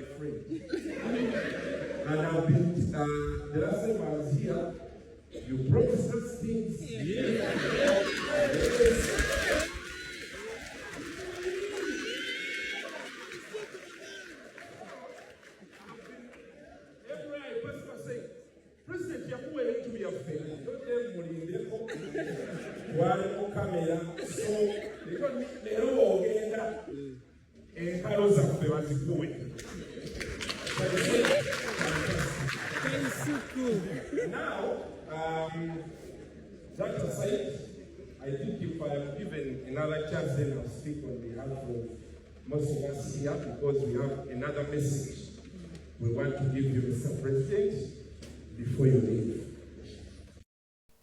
my friend. And I've been, the last time I was here, you promised us things. Yes. Everywhere I pass, I say, President yakuwa ebintu byaffe todde mulindeko walimu kamera so leero ogenda enkalo zaffe bazikuwe. Now, that aside, I think if I am given another chance, then I'll speak on behalf of most of us here because we have another message we want to give you, Mr. President, before you leave.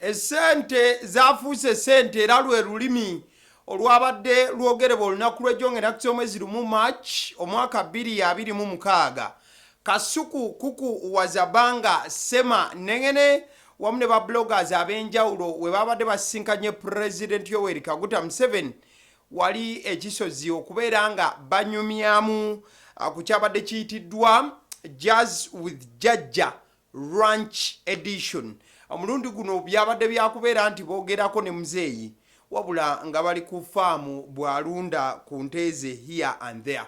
Essente zafuuse sente era lwe lulimi olwabadde lwogerebwa olunaku lw'ejjo nga ennaku z'omwezi 1 March omwaka 2026. Kasuku Kuku Wazabanga Sema Nengene wamu ne ba bloggers ab'enjawulo we babadde basisinkanye Pulezidenti Yoweri Kaguta Museveni wali ekisozi okubeera nga banyumyamu ku kyabadde kiyitiddwa Jazz with Jajja Ranch Edition. Omulundi guno byabadde byakubeera nti boogerako ne muzeeyi wabula nga bali ku faamu bw'alunda ku nte ze here and there.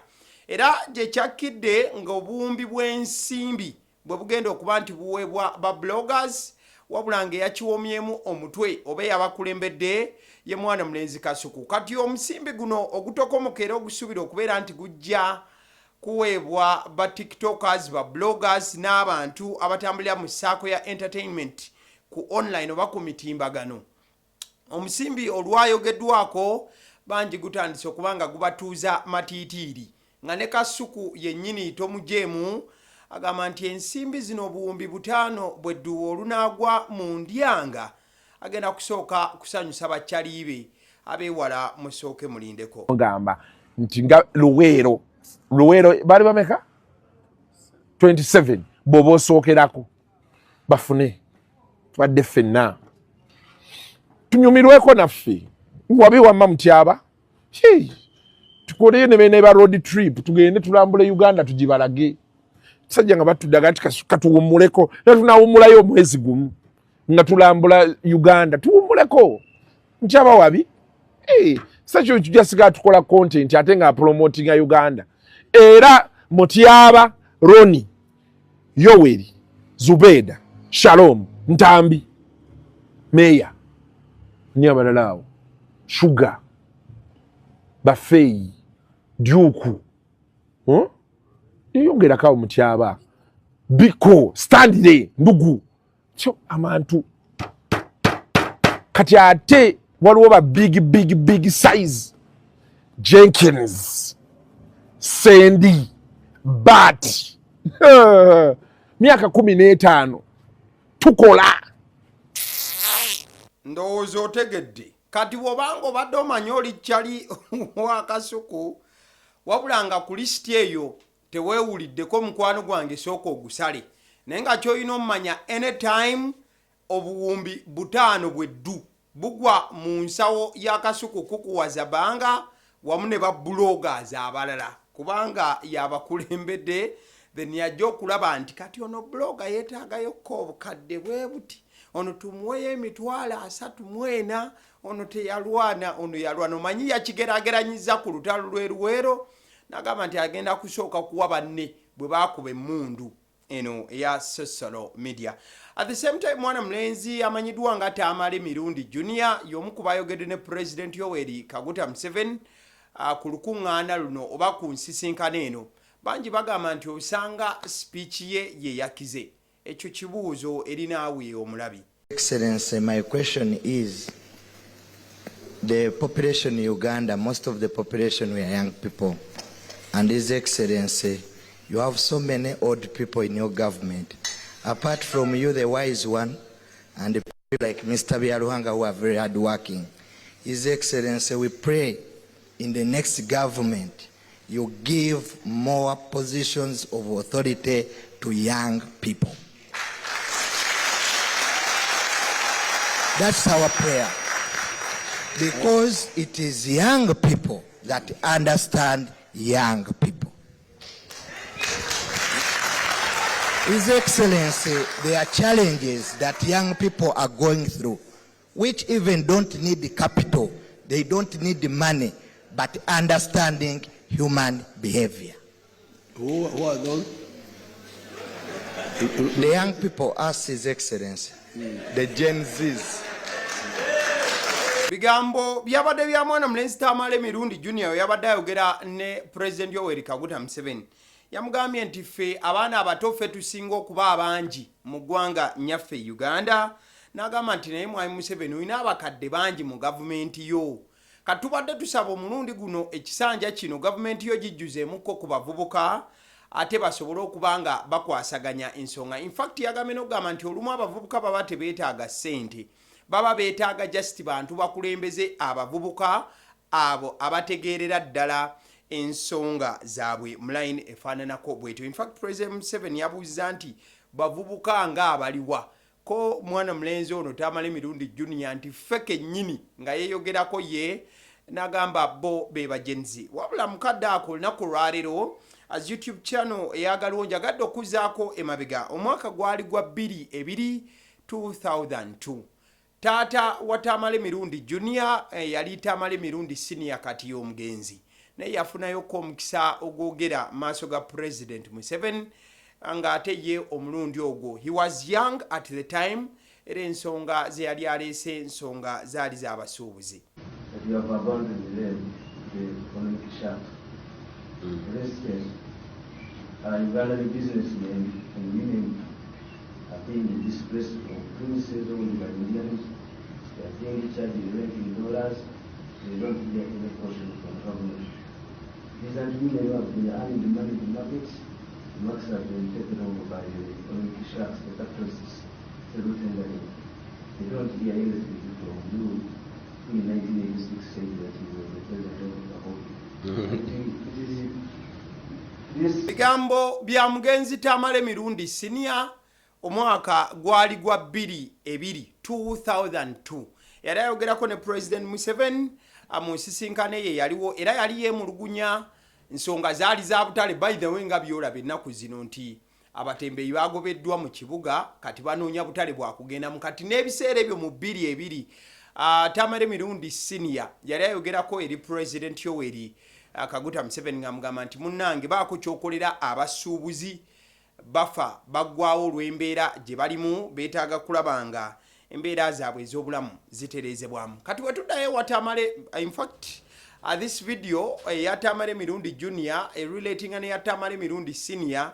Era gye kyakkidde ng'obuwumbi bw'ensimbi bwe bugenda okuba nti buweebwa ba bloggers wabula ng'eyakiwomyemu omutwe oba eyabakulembedde ye mwana mulenzi Kasuku. Kati omusimbi guno ogutokomoka era ogusuubira okubeera nti gujja kuweebwa ba tiktokers, ba bloggers n'abantu abatambulira mu ssaako ya entertainment ku online oba ku mitimbagano. Omusimbi olwayogeddwako bangi gutandise okuba nga gubatuuza matiitiiri nga ne Kasuku yennyini tomujeemu agamba nti ensimbi zino 5000 bwe dduwa olunaagwa mu ndyanga agenda kusooka kusanyusa baccali be abeewala musooke mulindeko. Mugamba nti nga Luweero, Luweero bali bameka? 27 bw'oba osookerako bafune tubadde ffenna tunyumirweko naffe wabi wamma mutyaba tukoleyo ne bene ba road trip tugende tulambule Uganda tugibalage. Kisajja nga batuddaga nti katuwummuleko era tunawummulayo omwezi gumu nga tulambula Uganda tuwummuleko nkyaba wabi hey, sakyo tujasigala tukola content ate nga promotinga Uganda. Era Mutyaba Roni Yoweri Zubeda Shalom Ntambi Meya ni abalala awo Sugar Bafeyi Duku yeyongerako awo Mutyaba Biko Stanley Ndugu kyo amantu kati ate waliwo ba big big big size Jenkins Sandy Bat myaka 15 tukola. Ndowooza otegedde. Kati bw'obanga obadde omanyi oli kyali wa Kasuku wabula nga ku lisiti eyo teweewuliddeko mukwano gwange sooka ogusale. Naye nga ky'olina omanya anytime 5000 bweddu bugwa mu nsawo ya Kasuku Kuku Wazabanga wamu ne ba bloggers abalala kubanga yabakulembedde then yajja okulaba nti kati ono blogger yeetaagayo ko obukadde bwe buti ono tumuweyo 34000 ono teyalwana ono yalwana. Omanyi yakigerageranyiza ku lutalo lw'e Luweero n'agamba nti agenda kusooka kuwa banne bwe baakuba emmundu eno eya social media. At the same time mwana mulenzi amanyiddwa nga Tamale Mirundi Junior y'omu ku bayogedde ne President Yoweri Kaguta Museveni ku lukuŋŋaana luno oba ku nsisinkano eno. Bangi bagamba nti osanga speech ye ye yakize. Ekyo kibuuzo eri naawe omulabi. Excellency, my question is, the population in Uganda, most of the population we are young people. And His Excellency, you have so many old people in your government. Apart from you, the wise one, and the people like Mr. Byaruhanga who are very hardworking. His Excellency, we pray in the next government, you give more positions of authority to young people. That's our prayer. Because it is young people that understand young people. His Excellency, there are challenges that young people are going through, which even don't need the capital, they don't need the money, but understanding human behavior. Who are those? The young people ask His Excellency, the Gen Zs. Bigambo byabadde bya mwana mulenzi Tamale Mirundi Junior yabadde ayogera ne President Yoweri Kaguta Museveni. Yamugambye nti ffe abaana abato ffe tusinga okuba abangi mu ggwanga nnyaffe Uganda, n'agamba nti naye Mwami Museveni olina abakadde bangi mu gavumenti yo. Kati tubadde tusaba omulundi guno ekisanja kino gavumenti yo gijjuzeemukko ku bavubuka ate basobole okuba nga bakwasaganya ensonga. In fact yagambye n'okugamba nti olumu abavubuka baba tebeetaaga ssente, baba beetaaga just bantu bakulembeze abavubuka abo abategeerera ddala ensonga zaabwe mu line efaananako bwetyo. In fact President Museveni yabuuzizza nti bavubuka nga abaliwa? Ko mwana mulenzi ono Tamale Mirundi Junior nti ffe kennyini, nga yeeyogerako ye n'agamba bo be ba Gen Z. Wabula mu kadde ako olunaku olwaleero as YouTube channel eyagalwo njagadde okuzzaako emabega omwaka gwali gwa bbiri ebiri 2002. Taata wa Tamale Mirundi Junior yali Tamale Mirundi Senior kati y'omugenzi naye yafunayokko omukisa ogwogera maaso ga President Museveni ng'ate ye omulundi ogwo he was young at the time era ensonga ze yali aleese nsonga zaali z'abasuubuzi. That you have abandoned them, the economic sharks. For instance, Ugandan businessmen and women are being displaced from premises owned by Indians. They are being charged rent in dollars. They don't get any portion from government. These women who have been earning the money in the markets, the markets have been taken over by the economic sharks, the capitalists, through tendering. They don't hear anything from you, who in 1986 said that you were the president of the whole. It is this Bigambo bya mugenzi Tamale Mirundi Senior, omwaka gwali gwa 22 2002. Yali ayogerako ne President Museveni mu nsisinkano ye yaliwo era yali yeemulugunya nsonga zaali za butale. By the way, nga byolaba ennaku zino nti abatembeeyi bagobeddwa mu kibuga, kati banoonya butale bwakugendamu. Kati n'ebiseera ebyo mu 22 Tamale Mirundi Senior yali ayogerako eri President Yoweri Kaguta Museveni ng'amugamba nti munnange baako kyokolera abasuubuzi, bafa baggwawo olw'embeera gye balimu, beetaaga kulaba nga embeera zaabwe ez'obulamu zitereezebwamu. Kati wetuddayo wa Tamale, in fact this video eya Tamale Mirundi Junior erelatinga neya Tamale Mirundi Senior,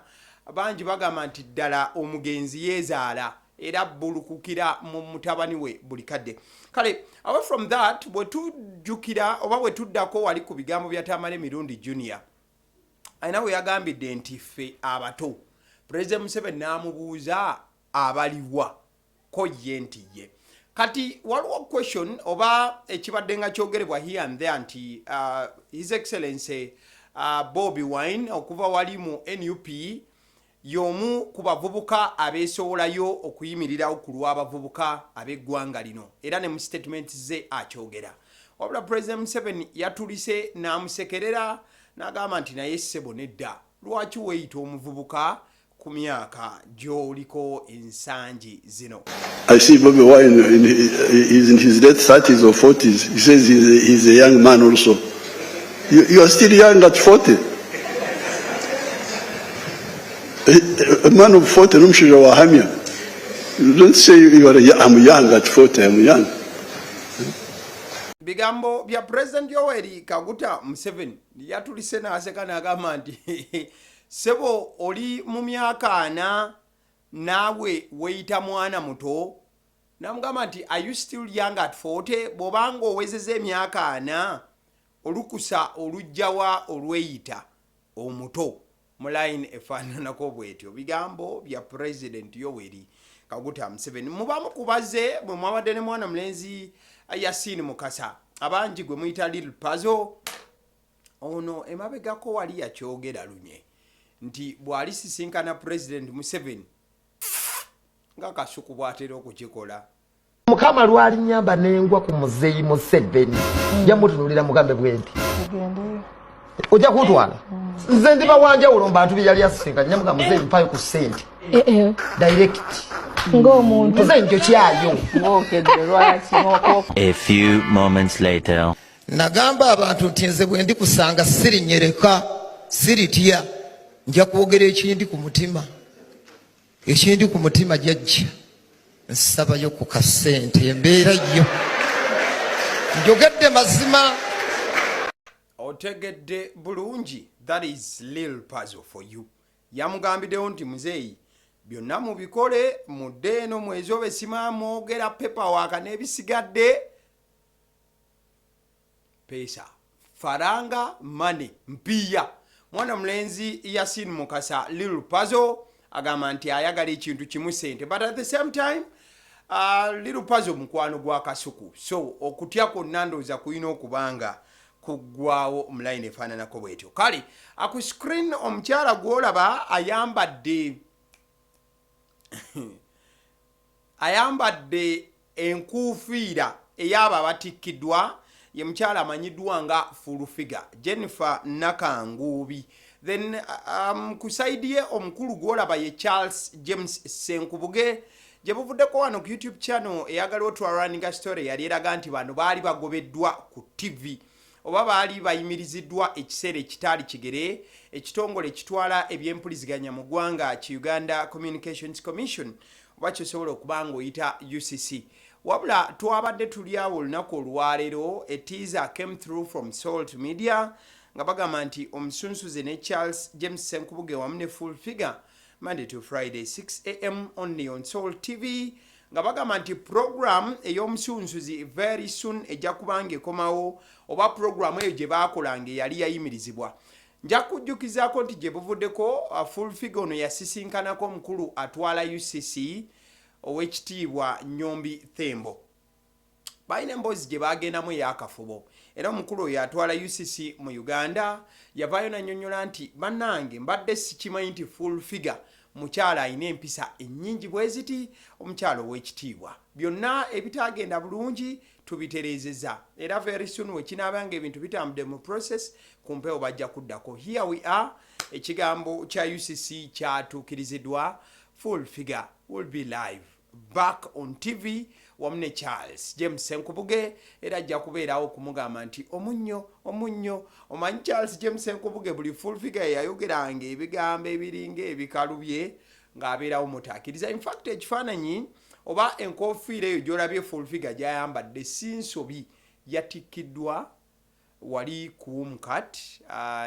bangi bagamba nti ddala omugenzi yeezaala era bbulukukira mu mutabani we buli kadde. Kale away from that, bwe tujjukira oba bwe tuddako wali ku bigambo bya Tamale Mirundi Junior, alina we yagambidde nti ffe abato, President Museveni n'amubuuza abaliwa, ko ye nti ye. Kati waliwo question oba ekibadde nga kyogerebwa here and there nti His Excellency Bobi Wine okuva wali mu NUP y'omu ku bavubuka abeesowolayo okuyimirirawo ku lw'abavubuka ab'eggwanga lino, era ne mu statement ze akyogera. Wabula President Museveni yatulise n'amusekerera n'agamba nti naye ssebo nedda, lwaki weeyita omuvubuka ku myaka gy'oliko ensangi zino? I see Bobi Wine, he's in his late 30s or 40s. He says he's a young man also. You are still young at 40. A man of 40, n'omushaija wahamya. You don't say you are, I'm young at 40, I'm young. Bigambo bya President Yoweri Kaguta Museveni, yatulise n'aseka n'agamba nti ssebo oli mu myaka 40 naawe weeyita mwana muto. Namugamba nti are you still young at 40? Bw'obanga owezeza emyaka 40, olukusa olujjawa olweyita omuto? Mu line efaananako bwetyo, bigambo bya President Yoweri Kaguta Museveni. Mubamu kubaze bwe mwabadde ne mwana mulenzi Yasin Mukasa, abangi gwe muyita Lil Pazo. Ono emabegako wali yakyogera lunye nti bw'alisisinkana President Museveni nga Kasuku bw'atera okukikola. Mukama lwalinyamba nengwa ku muzeeyi Museveni, njamutunulira mugambe bwe nti Tugendeyo. Ojja kuntwala nze ndiba wanjawulo mu bantu bye yali asisinkanye. Nyamuga muzeeyi, mpayo ku ssente Eh, eh, direct. Ng'omuntu. Muzeeyi, njokyayo. Mwokedde lwaki? A few moments later. Nagamba abantu nti nze bwe ndi kusanga sirinyereka, siritya, nja kwogera ekindi ku mutima, ekindi ku mutima. Jajja, nsabayo ku kasente, embeera yo njogedde mazima. Otegedde bulungi. That is Lil Puzzle for you. Yamugambiddewo nti muzeeyi, byonna mubikole, mudde eno mwezobe, sima mwogera paperwork n'ebisigadde pesa, faranga, money, mpiya. Mwana mulenzi Yasin Mukasa Lil Puzzle agamba nti ayagala ekintu kimu, sente. But at the same time, Lil Puzzle mukwano gwa Kasuku, so okutya kwonna ndowooza kulina okubanga kuggwawo mu line efaananako bwetyo. Kale aku screen omukyala gw'olaba ayambadde enkuufiira ey'abo abatikkiddwa ye mukyala amanyiddwa nga Full Figure, Jennifer Nakanguubi. Then ku side ye omukulu gw'olaba ye Charles James Senkubuge. Gye buvuddeko wano ku YouTube channel eyagala otwa story yali eraga nti bano baali bagobeddwa ku TV oba baali bayimiriziddwa ekiseera ekitaali kigere ekitongole ekitwala ebyempuliziganya mu ggwanga ki Uganda Communications Commission, oba kyosobola okuba nga oyita UCC. Wabula twabadde tuli awo, olunaku olwaleero a teaser came through from Salt Media nga bagamba nti omusunsuzi ne Charles James Senkubuge wamu ne Full Figure, Monday to Friday 6 a.m. only on Salt TV, nga bagamba nti program ey'omusunsuzi very soon ejja kubanga ekomawo, oba program eyo gye baakolanga eyali yayimirizibwa. Nja kujjukizaako nti gye buvuddeko, Full Figure ono yasisinkanako omukulu atwala UCC, owekitiibwa Nyombi Thembo. Balina emboozi gye bagendamu ey'akafubo, era omukulu oyo atwala UCC mu Uganda yavaayo nannyonnyola nti bannange, mbadde sikimanyi nti Full Figure mukyala alina empisa ennyingi bwe ziti, omukyala ow'ekitiibwa. Byonna ebitagenda bulungi tubitereezeza, era very soon wekinaaba nga ebintu bitambudde mu process ku mpewo bajja kuddako. Here we are, ekigambo kya UCC kyatuukiriziddwa. Full Figure will be live back on TV wamu ne Charles James Senkubuge, era ajja kubeerawo okumugamba nti omunnyo, omunnyo. Omanyi Charles James Senkubuge, buli Full Figure yayogeranga ebigambo ebiringa ebikalubye ng'abeerawo mutaakiriza. Infact, ekifaananyi oba enkofiira eyo gy'olabye Full Figure gy'ayambadde si nsobi, yatikkiddwa wali ku UMCAT,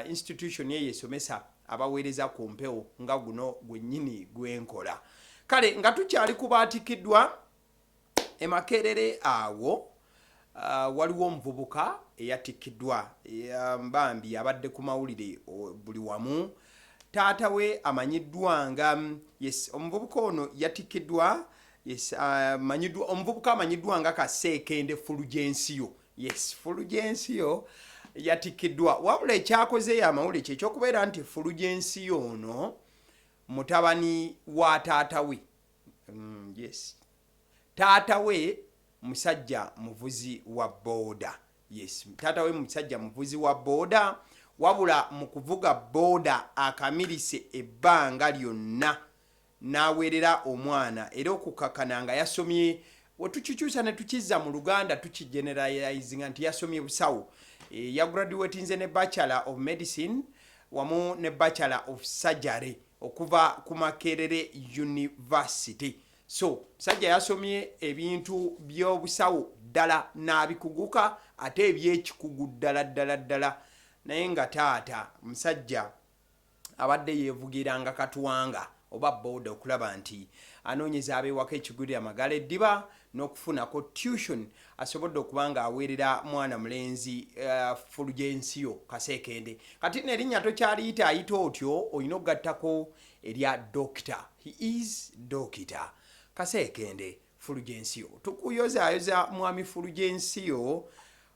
institution eyo esomesa abaweereza ku mpewo nga guno gwennyini gwenkola. Kale nga tukyali ku baatikiddwa emakerere awo, waliwo omuvubuka eyatikkiddwa, bambi abadde ku mawulire buli wamu. Taata we amanyiddwa nga yes, omuvubuka ono yatikkiddwa, yes, manyiddwa, omuvubuka amanyiddwa nga Kaseekende Fulugensio. Yes, Fulugensio yatikkiddwa. Wabula ekyakozeeyo amawulire kyekyokubeera nti Fulugensio ono mutabani wa taata we, yes, taata we musajja muvuzi wa booda. Yes, taata we musajja muvuzi wa booda, wabula mu kuvuga booda akamirise ebbanga lyonna n'aweerera omwana, era okukakkana nga yasomye. Wetukikyusa ne tukizza mu Luganda, tukigeneralizinga nti yasomye busawo. Yagraduatinze ne Bachelor of Medicine wamu ne Bachelor of Surgery okuva ku Makerere University. So musajja yasomye ebintu by'obusawo ddala n'abikuguka, ate ebyekikugu ddala ddala ddala. Naye nga taata musajja abadde yeevugiranga katwanga oba boda okulaba nti anoonyeza ab'ewaka ekigulira amagala eddiba n'okufunako tuition, asobodde okuba nga aweerera mwana mulenzi Fulugensio Kaseekende. Kati nno erinnya tokyaliyita ayita otyo, olina okugattako erya Doctor. He is Doctor Kaseekende Fulugensio. Tukuyozaayoza mwami Fulugensio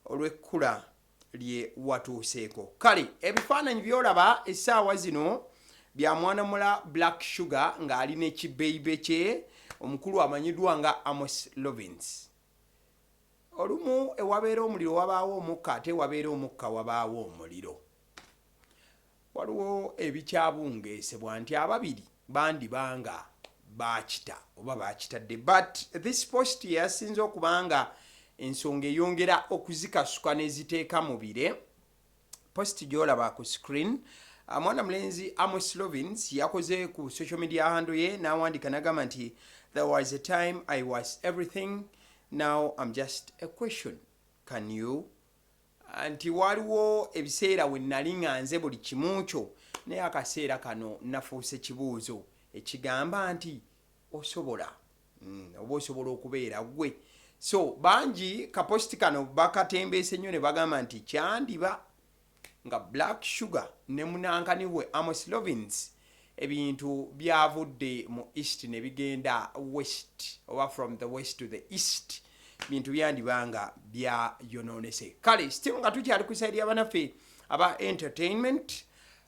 olw'ekkula lye watuuseeko. Kale ebifaananyi byolaba essaawa zino bya mwana mula Black Sugar ng'ali ne kibeibe kye omukulu amanyiddwa nga Amos Lovins. Olumu ewabeera omuliro wabaawo omukka, ate ewabeera omukka wabaawo omuliro. Waliwo ebikyabungeesebwa nti ababiri bandiba nga baakita oba baakitadde, but this post yeyasinze okuba nga ensonga eyongera okuzikasuka n'eziteeka mu bire. Post gy'olaba ku screen, mwana mulenzi Amos Lovins yakoze ku social media handle ye n'awandiika n'agamba nti, "There was a time I was everything, now I'm just a question. Can you?" Nti waliwo ebiseera we nali nga nze buli kimu kyo, naye akaseera kano nafuuse kibuuzo ekigamba nti osobola oba osobola okubeera gwe? So bangi kapost kano bakatembeese nnyo ne bagamba nti kyandiba nga Black Sugar ne munankani we Amos Lovins ebintu byavudde mu east ne bigenda west, oba from the west to the east, bintu byandiba nga byayonoonese. Kale still nga tukyali ku side y'abanaffe aba entertainment,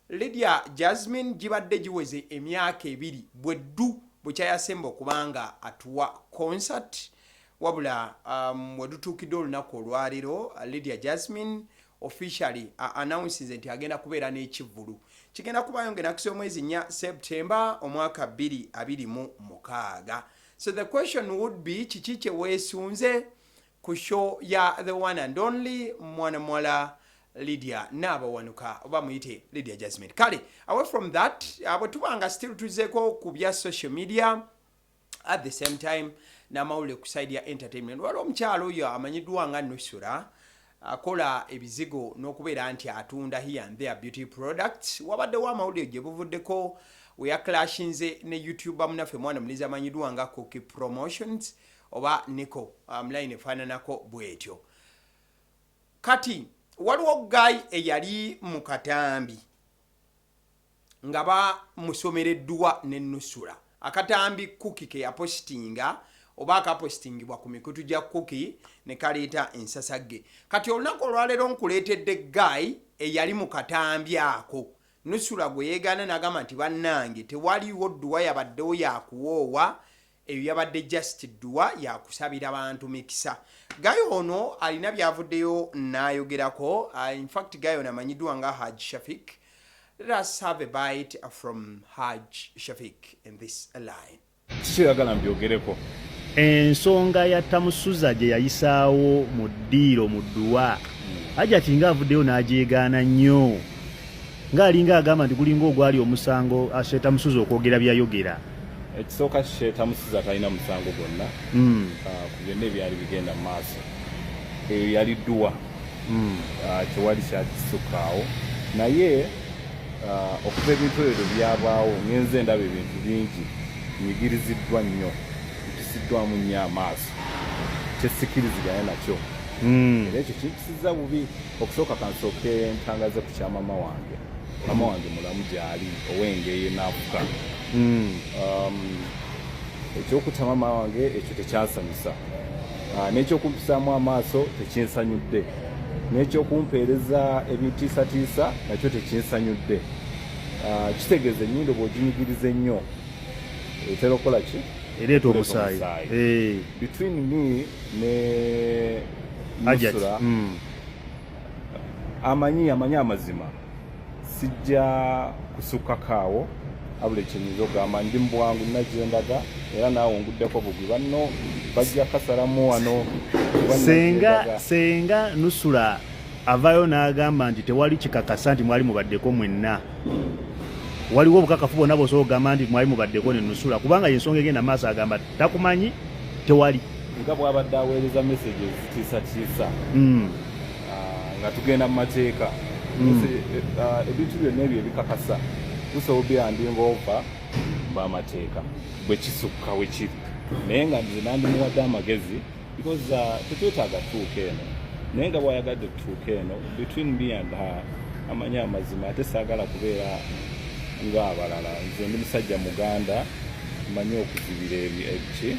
Lydia Jasmine gibadde giweze emyaka 2 bweddu bwekyayasemba okubanga atuwa concert. Wabula wetutuukidde olunaku olwaleero, Lydia Jasmine officially announces nti agenda kubeera n'ekivvulu kigenda kubayo ng'enaku z'omwezi 4 September omwaka 2026. So the question would be, kiki kye weesunze ku show ya the one and only mwana muwala Lydia Naabawanuka, oba muyite Lydia Jasmine? Kale away from that, bwe tuba nga still tuzeeko ku bya social media, at the same time n'amawulire ku side ya entertainment, waliwo omukyalo oyo amanyiddwa nga Nusura, akola ebizigo n'okubeera nti atunda here and there beauty products. Wabaddewo amawulire gye buvuddeko we yaclashinze ne YouTuber munaffe mwana mulizi amanyiddwa nga Cookie Promotions oba Nico, line efaananako bwetyo. Kati waliwo guy eyali mu katambi nga bamusomereddwa ne Nusura, akatambi Cookie ke yapositinga oba akapositingibwa ku mikutu gya Cookie ne kaleeta ensasagge. Kati olunaku olwaleero nkuleetedde guy eyali mu katambi ako Nusura gwe yeegaana n'agamba nti bannange, tewaliwo dduwa yabaddewo yakuwoowa, eyo yabadde just dduwa yakusabira bantu mikisa. Guy ono alina byavuddeyo n'ayogerako. In fact guy ono amanyiddwa nga Haj Shafik. Let us have a bite from Haj Shafik in this line. Kiki oyagala mbyogereko? Ensonga ya Tamusuza gye yayisaawo mu ddiiro mu dduwa, Hajati ng'avuddeyo n'agyegaana nnyo, ng'alinga agamba nti gulinga ogwali omusango Tamusuza okwogera byayogera. Ekisooka, Tamusuza talina musango gwonna ku byonna ebyali bigenda mu maaso. Eyo yali dduwa. Tewali kyakisukkaawo. Naye okuva ebintu ebyo byabaawo, ngenze ndaba ebintu bingi, nyigiriziddwa nnyo, mpisiddwamu nnyo amaaso kyesikiriziganya nakyo, era ekyo kimpisiza bubi. Okusooka kansooke ntangaze ku kya mama wange. Mama wange mulamu gyali, ow'engeye n'afuka. Ekyokutta mama wange ekyo tekyansanyusa. N'ekyokumpisaamu amaaso tekinsanyudde, n'ekyokumpeereza ebitiisatiisa nakyo tekinsanyudde. Kitegeeza ennyindo bw'oginyigiriza ennyo etera okukola ki? Ereeta omusaayi. Between me ne Hajat. Nusura, amanyi amazima, sijja kusukkako awo. Abula ekyenyinza okugamba, ndi mu bwangu nagyendaga, era naawe onguddeko bugwi, banno bajja kasalamu wano kuba Senga nagyendaga. Senga Nusula avaayo n'agamba nti tewali kikakasa nti mwali mubaddeko mwenna, waliwo obukakafu bwonna bw'osobola okugamba nti mwali mubaddeko ne Nusula? Kubanga yensonga egenda maaso, agamba takumanyi, tewali. Nga bw'abadde aweereza messages zitiisatiisa, nga tugenda mu mateeka. Ebintu byonna ebyo ebikakasa tusobola obihandinga over b'amateeka bwe kisukka we kiri. Naye nga nze nandimuwadde amagezi because tetwetaaga tuuka eno, naye nga bw'ayagadde tutuuka eno, between me and her amanyi amazima. Ate saagala kubeera ng'abalala. Nze ndi musajja Muganda, mmanyi okuzibira ebiki?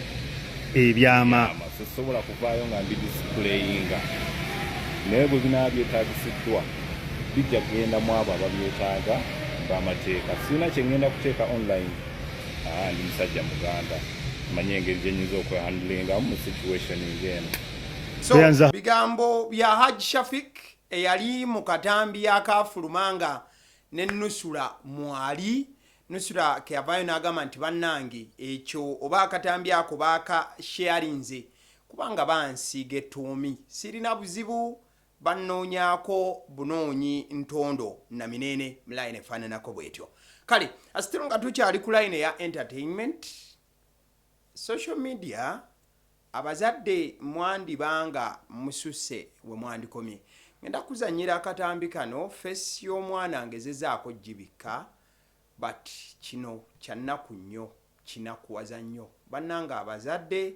Ebyama. Sisobola kuvaayo nga ndi displayinga, naye bwe binaaba byetaagisiddwa bijja kugenda mu abo ababyetaaga b'amateeka. Sirina kye ngenda kuteeka online. Ndi musajja Muganda, mmanyi engeri gye nyinza okwehandlingamu mu situation ng'eno. So Tweyanza. bigambo bya Haj Shafik eyali mu katambi akafuluma nga Ne Nusura mwali. Nusura keyavaayo n'agamba nti bannange ekyo oba akatambi ako baaka sharinze kubanga bansiiga ettuumi, sirina buzibu bannoonyaako bunoonyi ntondo na mineene mu line efaananako bwetyo. Kale still nga tukyali ku line eya entertainment, social media, abazadde mwandiba nga mususse we mwandikomye. Ngenda kuzannyira akatambi kano, face y'omwana ngezezaako gibikka, but kino kya nnaku nnyo, kinakuwaza nnyo. Bannange abazadde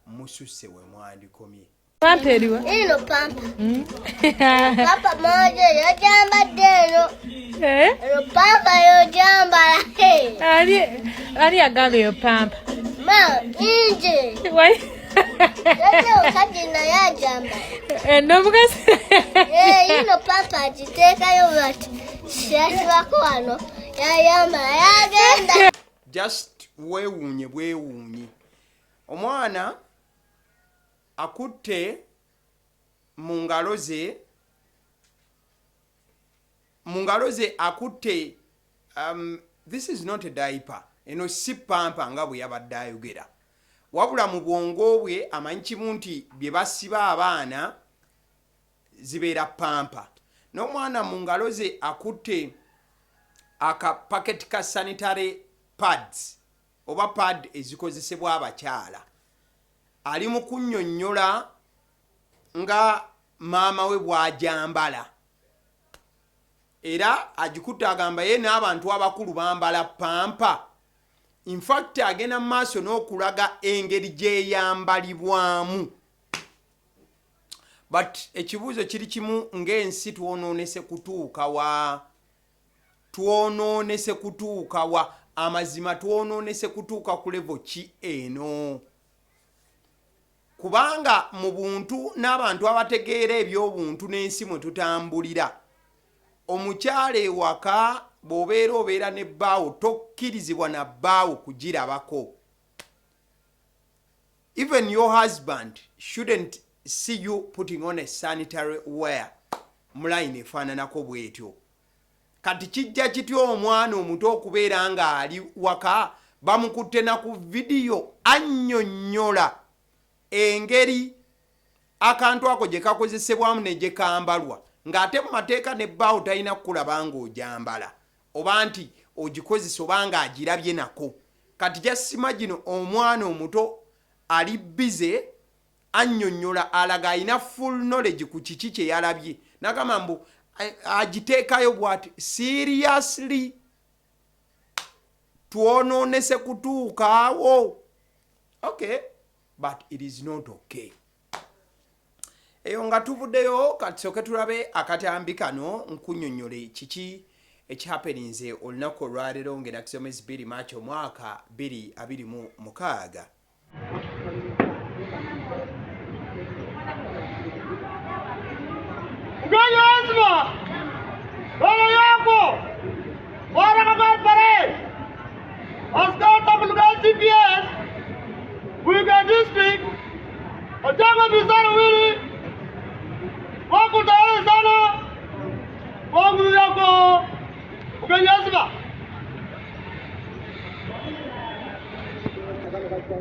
mususse we mwandikomye. Pampa eriwa? Eno pampa. Pampa moja yojambadde eno. Eh? Eno pampa yojambala. Ali ali agamba eyo pampa. Ma inje. Why? Yote omukazi naye ajambala. Eh, n'omukazi. Eh, ino pampa agiteekayo bati. Yasibako wano. Yayambala yagenda. Just weewuunye bwewuunyi. Omwana akutte mu ngalo ze mu ngalo ze akutte this is not a diaper, eno si pampa nga bwe yabadde ayogera, wabula mu bwongo bwe amanyi kimu nti bye basiba abaana zibeera pampa. N'omwana mu ngalo ze akutte akapaketi ka sanitary pads oba pad ezikozesebwa abakyala. Ali mu kunnyonnyola nga maama we bw'agyambala, era agikutte agamba ye n'abantu abakulu bambala pampa. Infact agenda mu maaso n'okulaga engeri gy'eyambalibwamu. But ekibuuzo kiri kimu, ng'ensi twonoonese kutuuka wa? Twonoonese kutuuka wa? Amazima twonoonese kutuuka ku level ki eno? Kubanga mu buntu n'abantu abategeera eby'obuntu n'ensi mwe tutambulira, omukyala ewaka bw'obeera obeera ne bbaawo tokkirizibwa na bbaawo kugirabako. Even your husband shouldn't see you putting on a sanitary wear mu line efaananako bw'etyo. Kati kijja kitya omwana omuto okubeera ng'ali waka bamukutte na ku vidiyo annyonnyola engeri akantu ako gye kakozesebwamu ne gye kambalwa, ng'ate mu mateeka ne bbaawo talina kukulaba ng'ogyambala oba nti ogikozesa oba ng'agirabye nako. Kati just imagine omwana omuto ali busy annyonnyola, alaga alina full knowledge ku kiki kye yalabye, n'agamba mbu agiteekayo bw'ati. Seriously, twonoonese kutuuka awo? Okay, but it is not okay. Eyo nga tuvuddeyo, katusooke tulabe akatambi kano nkunnyonnyole kiki ekihappeninze olunaku olwaleero ng'ennaku z'omwezi 2 March omwaka 2026.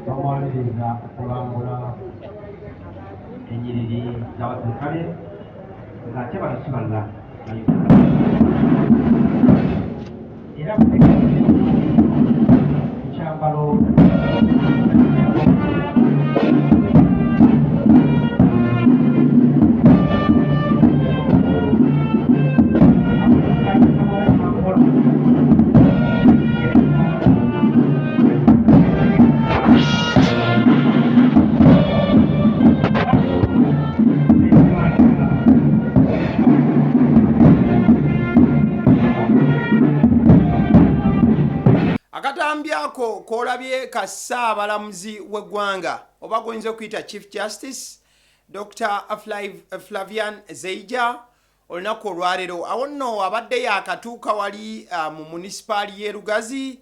Bamwaniriza okulambula ennyiriri z'abaserikale ng'ate bano si balala era ekyambalo. Akatambi ako k'olabye ka Ssaabalamuzi w'eggwanga oba gwoyinza okuyita Chief Justice Dr Flavian Zeija olunaku olwaleero. Awo nno abadde yaakatuuka wali mu munisipaali y'e Lugazi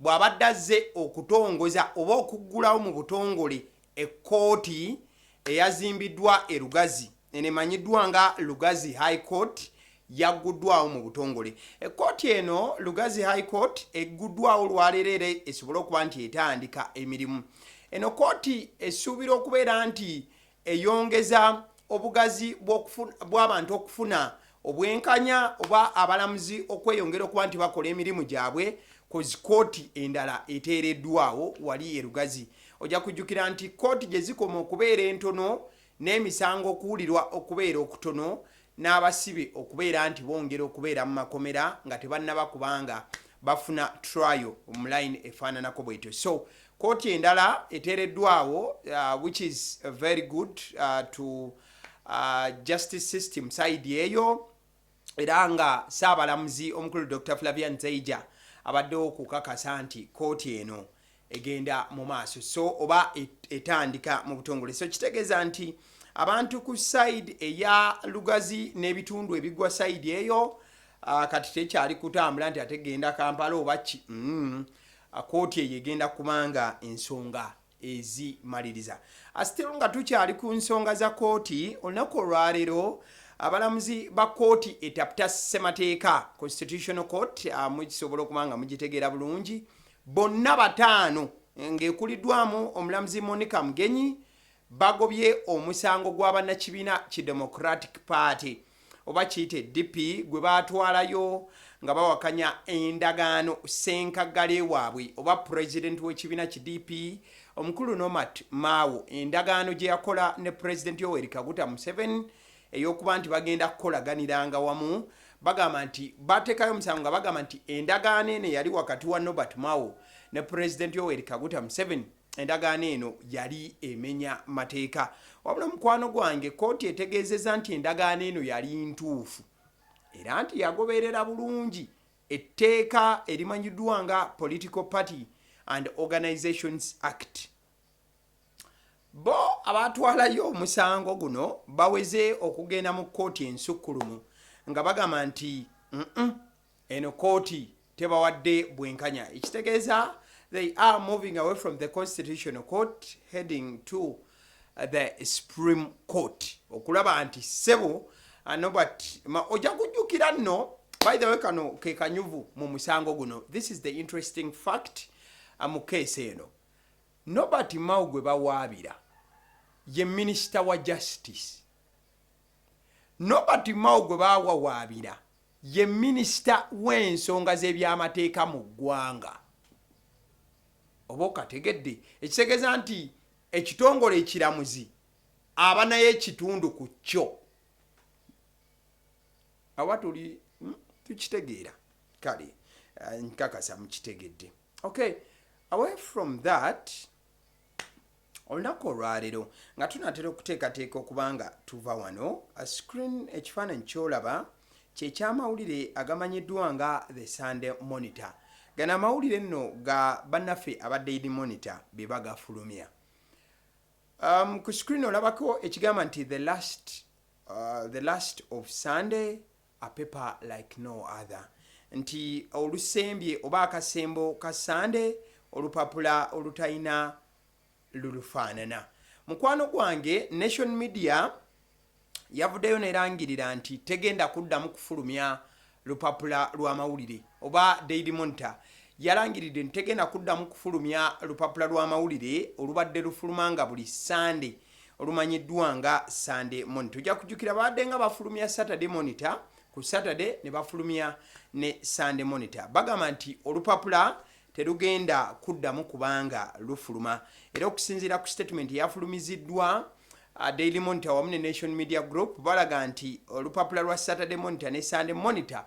bw'abadde azze okutongoza oba okuggulawo mu butongole ekkooti eyazimbiddwa e Lugazi, eno emanyiddwa nga Lugazi High Court. yagguddwawo mu butongole. Ekkooti eno, Lugazi High Court, egguddwawo olwaleero era esobole okuba nti etandika emirimu. Eno kkooti esuubira okubeera nti eyongeza obugazi bw'abantu okufuna obwenkanya oba abalamuzi okweyongera okuba nti bakola emirimu gyabwe kozi kkooti endala eteereddwawo wali e Lugazi. Ojja kujjukira nti kkooti gye zikoma okubeera entono n'emisango okuwulirwa okubeera okutono n'abasibe okubeera nti bongera okubeera mu makomera nga tebannaba kubanga bafuna trial mu line efaananako bwetyo. So kooti endala eteereddwawo, which is very good to justice system side eyo, era nga Ssaabalamuzi omukulu Dr Flavian Zeija abaddewo okukakasa nti kooti eno egenda mu maaso, so oba etandika mu butongole. So kitegeeza nti abantu ku side eya Lugazi n'ebitundu ebigwa side eyo, kati tekyali kutambula nti ate genda Kampala oba ki. Kooti eyo egenda kubanga ensonga ezimaliriza. Still nga tukyali ku nsonga za kooti, olunaku olwaleero abalamuzi ba kooti etaputa ssemateeka, Constitutional Court, mukisobola okuba nga mugitegeera bulungi, bonna bataano ng'ekuliddwamu omulamuzi Monica Mugenyi, bagobye omusango gwa bannakibiina ki Democratic Party oba kiyite DP gwe baatwalayo nga bawakanya endagaano ssenkaggale waabwe oba pulezidenti w'ekibiina ki DP omukulu Norbert Mao, endagaano gye yakola ne Pulezidenti Yoweri Kaguta Museveni ey'okuba nti bagenda kukolaganiranga wamu. Bagamba nti bateekayo omusango nga bagamba nti endagaano eno eyali wakati wa Norbert Mao ne Pulezidenti Yoweri Kaguta Museveni, endagaano eno yali emenya mateeka. Wabula mukwano gwange, kooti etegeezezza nti endagaano eno yali ntuufu era nti yagoberera bulungi etteeka erimanyiddwa nga Political Party and Organizations Act. Bo abatwalayo omusango guno baweze okugenda mu kkooti ensukkulumu nga bagamba nti eno kooti tebawadde bwenkanya, ekitegeeza they are moving away from the Constitutional Court, heading to the Supreme Court okulaba nti ssebo Norbert, ojja kujjukira nno, by the way, kano ke kanyuvu mu musango guno. This is the interesting fact mu case eno. Norbert Mao gwe bawaabira ye minisita wa justice. Norbert Mao gwe bawawaabira ye minisita w'ensonga z'ebyamateeka mu ggwanga, oba okategedde? Ekitegeeza nti ekitongole ekiramuzi aba naye ekitundu ku kyo. Awa tuli tukitegeera? Kale, nkakasa mukitegedde. Okay, away from that, olunaku olwaleero nga tunatera okuteekateeka okuba nga tuva wano, screen ekifaananyi kyolaba kyekyamawulire agamanyiddwa nga The Sunday Monitor. Gano amawulire nno ga bannaffe aba Daily Monitor be bagafulumya. Ku screen olabako ekigamba nti the last of Sunday, a paper like no other, nti olusembye oba akasembo ka Sunday, olupapula olutalina lulufaanana. Mukwano gwange, Nation Media yavuddeyo nerangirira nti tegenda kuddamu kufulumya lupapula lw'amawulire, oba Daily Monitor yalangiridde nti tegenda kuddamu kufulumya lupapula lw'amawulire olubadde lufuluma nga buli Sande olumanyiddwa nga Sunday Monitor. Ojja kujjukira babadde nga bafulumya Saturday Monitor ku Saturday ne bafulumya ne Sunday Monitor. Bagamba nti olupapula terugenda kuddamu kubanga lufuluma, era okusinziira ku statement eyafulumiziddwa Daily Monitor wamu ne Nation Media Group, balaga nti olupapula lwa Saturday Monitor ne Sunday Monitor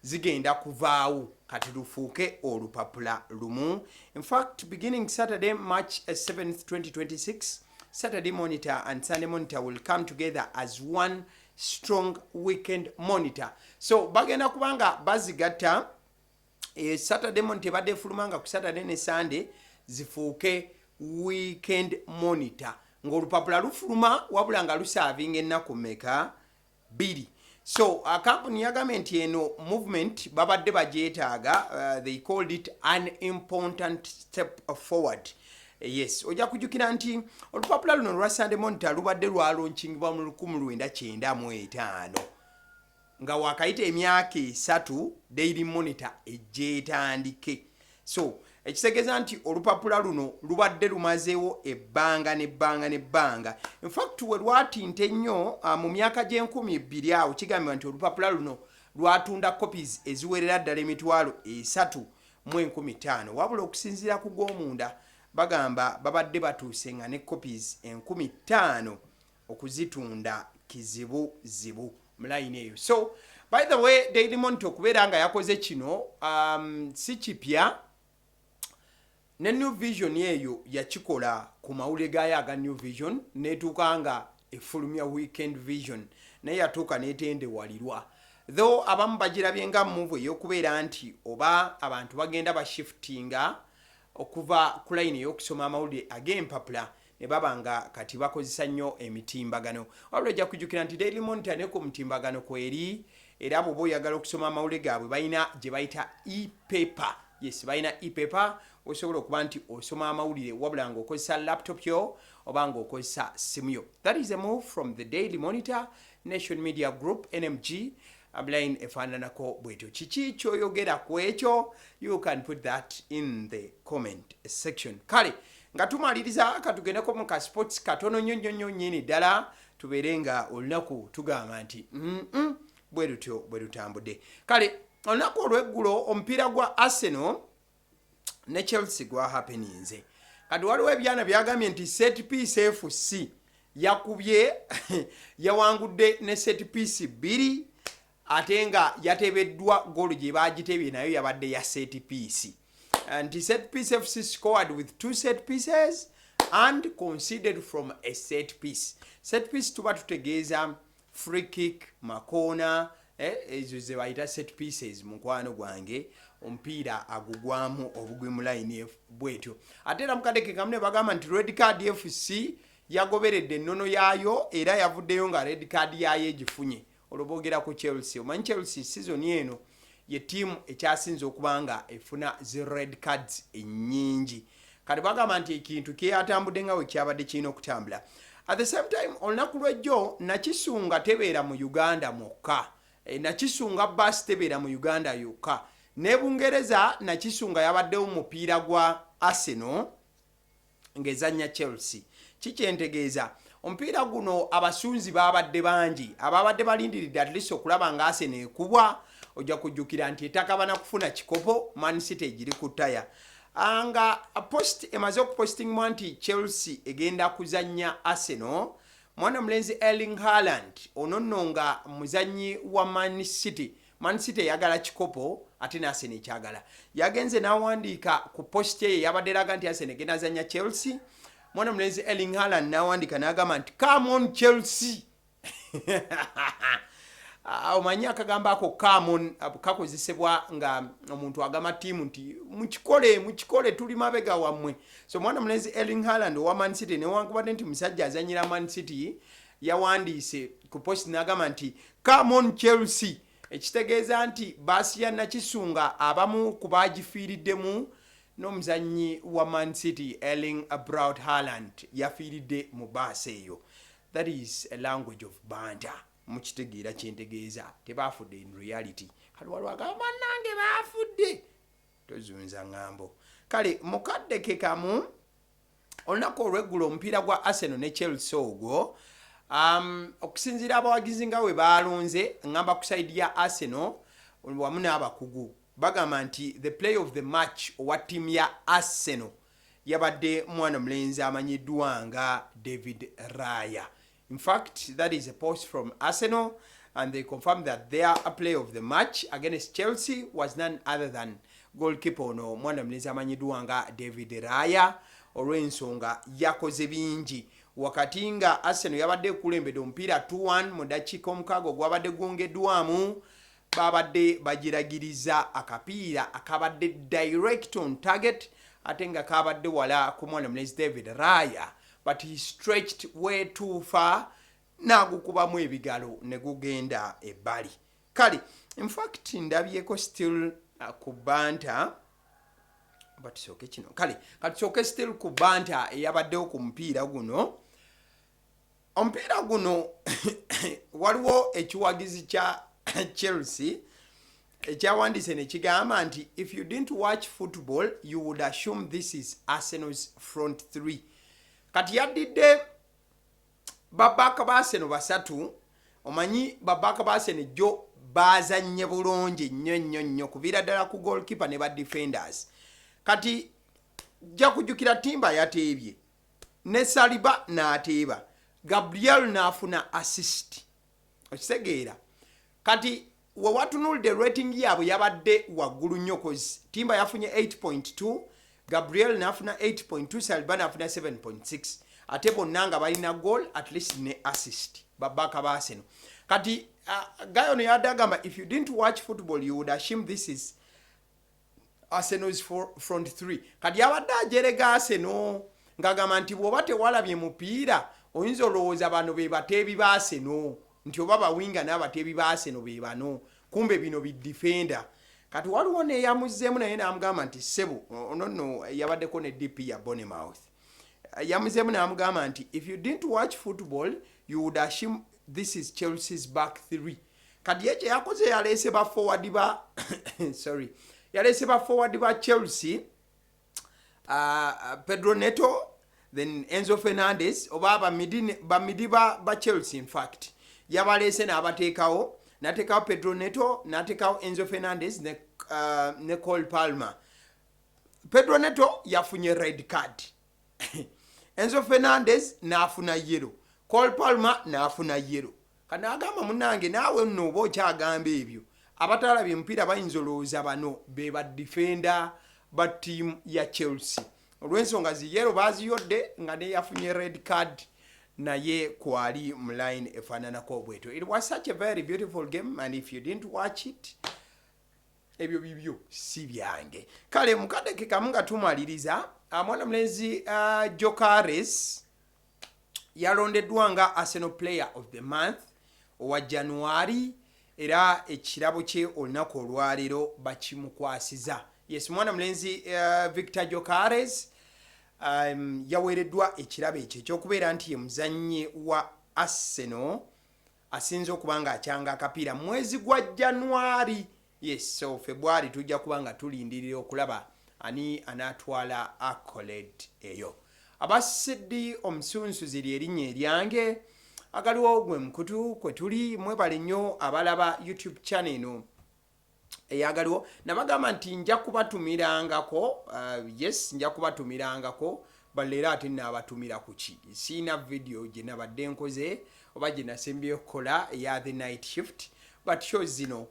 zigenda kuvaawo, kati lufuuke olupapula lumu. In fact, beginning Saturday, March 7th, 2026, Saturday Monitor and Sunday Monitor will come together as one strong weekend monitor. So bagenda kubanga bazigatta, Saturday Monitor ebadde efuluma nga ku Saturday ne Sunday zifuuke weekend monitor, ng'olupapula lufuluma wabula nga luservinga ennaku meka? Bbiri. So kampuni yagambye nti eno movement babadde bagyetaaga, they called it an important step forward. Yes, ojja kujjukira nti olupapula luno lwa Sunday Monitor lubadde lwalaunchingibwa mu 1995. nga wakayita emyaka 3 Daily Monitor ejja etandike. So ekitegeeza nti olupapula luno lubadde lumazeewo ebbanga nebbanga nebbanga. Infact we lwatinta ennyo mu myaka gy'e2000 awo, kigambibwa nti olupapula luno lwatunda copies eziwerera ddala 305,000, wabula okusinziira ku gw'omunda bagamba babadde batuuse nga ne copies 5,000 okuzitunda kizibu zibu mu layini eyo. So by the way, Daily Monitor okubeera nga yakoze kino si kipya. Ne New Vision eyo yakikola ku mawulire gaayo aga New Vision, netuuka nga efulumya Weekend Vision, naye yatuuka netendewalirwa, though abamu bagirabye nga move ey'okubeera nti oba abantu bagenda bashiftinga okuva ku layini ey'okusoma amawulire ag'empapula ne baba nga kati bakozesa nnyo emitimbagano. Wabula ojja kujjukira nti Daily Monitor ne ku mutimbagano kweri, era bw'oba oyagala okusoma amawulire gaabwe balina gye bayita e-paper. Yes, balina e-paper, osobola okuba nti osoma amawulire wabula ng'okozesa laptop yo oba ng'okozesa simu yo. That is a move from the Daily Monitor, Nation Media Group, NMG line efaananako bwetyo. Kiki kyoyogera ku ekyo? You can put that in the comment section. Kale nga tumaliriza, katugendeko mu ka sports katono nnyo nnyo nnyo nnyini ddala, tubeere nga olunaku tugamba nti bwe lutyo bwe lutambudde. Kale olunaku olweggulo omupiira gwa Arsenal ne Chelsea gwa happeninze. Kati waliwo ebyana byagambye nti Set Piece FC yakubye, yawangudde ne set piece 2, ate nga yatebeddwa goolo gye bagitebye nayo yabadde ya set piece, nti Set Piece FC scored with two set pieces and conceded from a set piece. Set piece tuba tutegeeza free kick, makoona, ezo ze bayita set pieces. Mukwano gwange, omupiira agugwamu obugwi mu layini bwetyo. Ate era mukadde ke kamu ne bagamba nti Red Card FC yagoberedde ennono yaayo, era yavuddeyo nga red card yaayo egifunye. Olwo boogera ku Chelsea. Omanyi Chelsea season eno ye ttiimu ekyasinze okuba nga efuna zi red cards ennyingi. Kati bagamba nti ekintu kyeyatambudde nga we kyabadde kirina okutambula. At the same time, olunaku lwejjo nakisunga tebeera mu Uganda mwokka. Nakisunga basi tebeera mu Uganda yokka, ne Bungereza nakisunga yabaddewo mupiira gwa Arsenal ng'ezannya Chelsea. Kikyentegeeza, omupiira guno abasunzi babadde bangi ababadde balindiridde at least okulaba nga Arsenal ekubwa. Ojja kujjukira nti etakabana kufuna kikopo, Man City egiri ku ttaya. Nga post emaze okupostingwa nti Chelsea egenda kuzannya Arsenal, mwana mulenzi Erling Haaland ono nno nga muzannyi wa Man City, Man City eyagala kikopo ate ne Arsenal ekyagala, yagenze n'awandiika ku post eyo eyabadde eraga nti Arsenal egenda azannya Chelsea. Mwana mulenzi Erling Haaland n'awandiika n'agamba nti, "Come on Chelsea." Omanyi akagambo ako "come on" kakozesebwa nga omuntu agamba ttiimu nti mukikole, mukikole, tuli mabega wammwe. So mwana mulenzi Erling Haaland owa Man City, newankubadde nti musajja azanyira Man City, yawandiise ku post n'agamba nti, "Come on Chelsea," ekitegeeza nti baasi ya nakisunga abamu ku bagifiiriddemu n'omuzannyi wa Man City Erling Braut Haaland yafiiridde mu baasi eyo. That is a language of banter. Mukitegeera kyentegeeza? Tebafudde in reality. Kale waliwo agamba bannange baafudde, tozunza ŋŋambo. Kale mukadde ke kamu olunaku olweggulo omupiira gwa Arsenal ne Chelsea ogwo, okusinziira abawagizi nga we baalonze, ŋŋamba ku side ya Arsenal wamu n'abakugu, bagamba nti the play of the match owa ttiimu ya Arsenal yabadde mwana mulenzi amanyiddwa nga David Raya. In fact, that is a post from Arsenal, and they confirmed that their play of the match against Chelsea was none other than goalkeeper ono mwana mulenzi amanyiddwa nga David Raya, olw'ensonga yakoze bingi wakati nga Arsenal yabadde ekulembedde omupiira 2-1 mu dakiika 6 ogwabadde gwongeddwamu. Babadde bagiragiriza akapiira akabadde direct on target, ate nga kabadde wala ku mwana mulenzi David Raya, but he stretched way too far n'agukubamu ebigalo ne gugenda ebbali. Kale infact ndabyeko still ku banter, batusooke kino. Kale katusooke still ku banter eyabaddewo ku mupiira guno. Omupiira guno waliwo ekiwagizi kya Chelsea ekyawandiise ne kigamba nti, "If you didn't watch football, you would assume this is Arsenal's front three." Kati yaddidde babaaka ba Arsenal basatu. Omanyi babaaka ba Arsenal jjo bazannye bulungi nnyo nnyo nnyo, kuviira ddala ku goalkeeper ne ba defenders. Kati jja kujjukira Timber yateebye ne Saliba n'ateeba, Gabriel n'afuna assist, okitegeera? Kati we watunulidde, rating yaabwe yabadde waggulu nnyo, cause Timber yafunye 8.2, Gabriel n'afuna 8.2, Saliba n'afuna 7.6, ate bonna nga balina goal at least ne assist, babaaka ba Arsenal. Kati guy ono yadde agamba, "If you didn't watch football, you would assume this is Arsenal's front three." Kati yabadde ajerega Arsenal ng'agamba nti bw'oba tewalabye mupiira, oyinza olowooza bano be bateebi ba Arsenal, nti oba bawinga n'abateebi ba Arsenal be bano, kumbe bino bidefender. Kati waliwo neyamuzzeemu naye n'amugamba nti ssebo, ono nno yabaddeko ne DP ya Bournemouth, yamuzeemu n'amugamba nti, "If you didn't watch football, you would assume this is Chelsea's back three." Kati ye kyeyakoze, yaleese ba forward ba, sorry, yaleese ba forward ba Chelsea, Pedro Neto, then Enzo Fernandez, oba bamidi ba Chelsea. In fact yabaleese n'abateekawo, n'ateekawo Pedro Neto, n'ateekawo Enzo Fernandez ne Cole Palmer. Pedro Neto yafunye red card, Enzo Fernandez n'afuna yellow, Cole Palmer n'afuna yellow. Kano agamba, munange naawe nno oba okyagamba ebyo, abatalabye omupiira bayinza olowooza bano be badefender ba ttiimu ya Chelsea, olw'ensonga zi yellow baziyodde nga neyafunye red card naye kwali mu line efaananako bwetyo. It was such a very beautiful game, and if you didn't watch it, ebyo bibyo, si byange. Kale mukadde kamu nga tumaliriza, mwana mulenzi Gyokeres yalondeddwa nga Arsenal Player of the Month owa January, era ekirabo kye olunaku olwaleero bakimukwasiza. Yes, mwana mulenzi Victor Gyokeres yaweereddwa ekirabo ekyo ekyokubeera nti ye muzannyi wa Arsenal asinze okuba nga akyanga akapiira mwezi gwa January. Yes, so February tujja kuba nga tulindirira okulaba ani anaatwala accolade eyo. Abasiddi omusunsuzi lyerinnya eryange, agaliwo gwe mukutu kwe tuli. Mwebale nnyo abalaba YouTube channel eno eyagaliwo. Nabagamba nti nja kubatumirangako, yes, nja kubatumirangako baleero. Ate naabatumira kuki? Siina video gye nabadde nkoze oba gye nasembyeyo okukola eya The Night Shift, but shows zino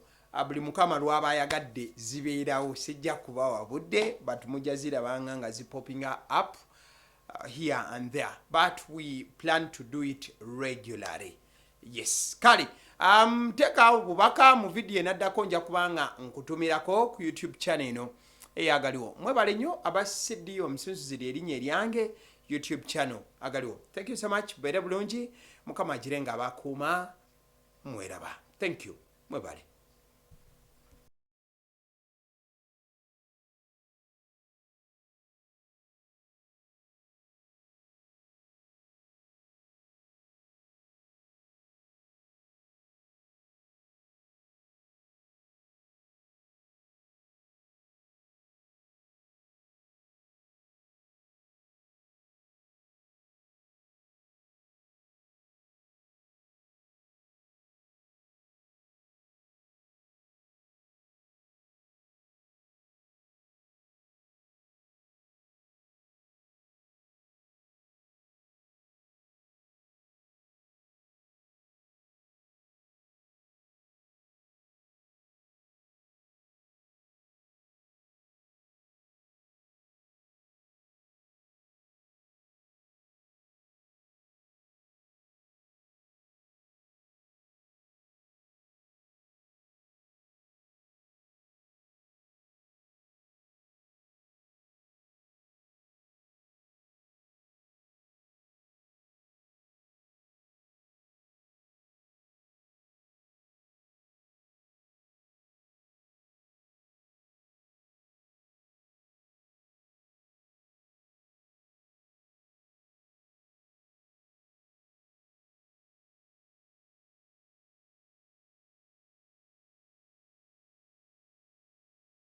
buli mukama lwaba ayagadde zibeerawo. Sijja kubawa budde, but mujja zirabanga nga zipopinga up here and there, but we plan to do it regularly. Yes, kale teekaawo bubaka mu vidiyo enaddako, nja kubanga nkutumirako ku YouTube channel eno eyagaliwo. Mwebale nnyo aba CD omusunsuzi erinnya eryange, YouTube channel agaliwo. Thank you so much, beere bulungi, mukama agire nga abakuuma. Mweraba, thank you, mwebale.